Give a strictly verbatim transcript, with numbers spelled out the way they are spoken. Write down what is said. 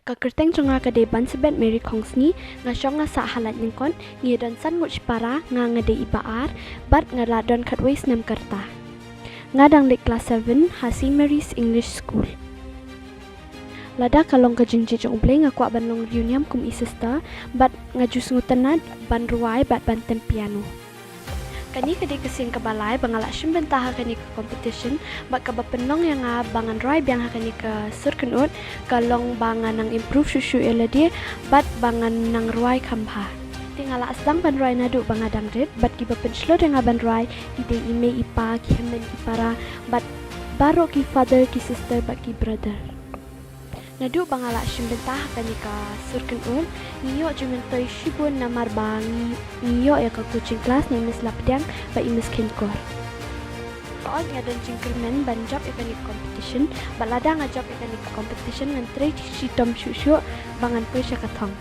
Ka kyrteng jong nga ka dei Bansebet Mary Khongsngi, nga shong nga sah ha Laityngkot, ngi don san ngut shipara, nga nga dei i ba ar, bad nga la don khatwei snem ka rta. Nga dang leit klas seven ha Saint Mary's English School. Lada ka long ka jingjied jong U Blei nga kwah ban long riewniam kum i sister, bad nga ju sngewtynnad ban rwai bad ban tem piano. Kane ka dei ka sien kaba lai ba nga la shim bynta ha kane ka competition, bad kaba pynlong ïa nga ba ngan rwai biang ha kane ka sur kynnoh, ka long ba ngan nang improve shuh shuh ïa lade, bad ba ngan nang rwai kham bha. Te nga la sdang ban rwai naduh ba nga dang rit, bad kiba pynshlur ïa nga ban rwai, ki dei i mei i pa, ki hynmen ki para, bad baroh ki father, ki sister, bad ki brother. Naduh ba nga la shim bynta ha kane ka sur kynnoh, ngi ïoh jingmyntoi shibun namar ba ngi, ngi ïoh ïa ka coaching class na i Miss Lapdiang bad i Miss Khenkor. Ka ot nga don jingkyrmen ban jop ïa kane ka competition, bad lada nga jop ïa kane ka competition ngan trei shitom shuh shuh ba ngan poi sha ka thong.